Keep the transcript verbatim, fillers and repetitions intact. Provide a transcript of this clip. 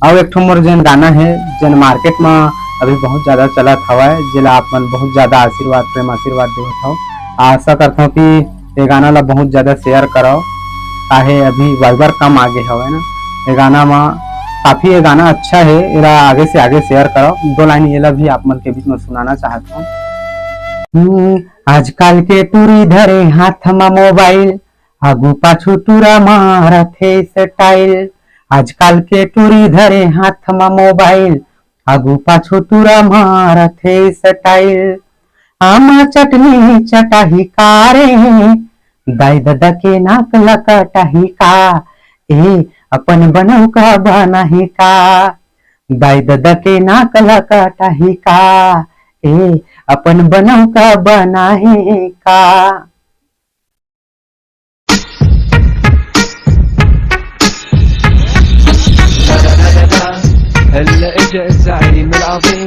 अउ एक ठो मोर जेन गाना हे, जेन मार्केट म अभी बहुत ज्यादा चलत हवय, जेला आप मन बहुत ज्यादा आशीर्वाद, प्रेम आशीर्वाद देवत हव। आशा करथव कि ये गाना ला बहुत ज्यादा शेयर करव, काहे अभी वाइबर कम आगे हवय ना। ये गाना म काफी, ये गाना अच्छा हे, एला आगे से आगे शेयर करव। दो लाइन एला भी आप मन के बीच में सुनाना चाहत हव। हम्म, आजकल के टूरी धरे हाथ म मोबाइल, आगू पाछू टूरा मारत हे स्टाइल। आजकल के टूरी धरे हाथ म मोबाइल, आगू पाछू टूरा मारत हे स्टाइल। आमा चटनी चटाही का रे, दाई ददा के नाक ल कटाही का, ए अपन बनऊ का बनाही का। दाई ददा के नाक ल कटाही का, ए अपन बनऊ का बनाही का। هلا اجا الزعيم العظيم.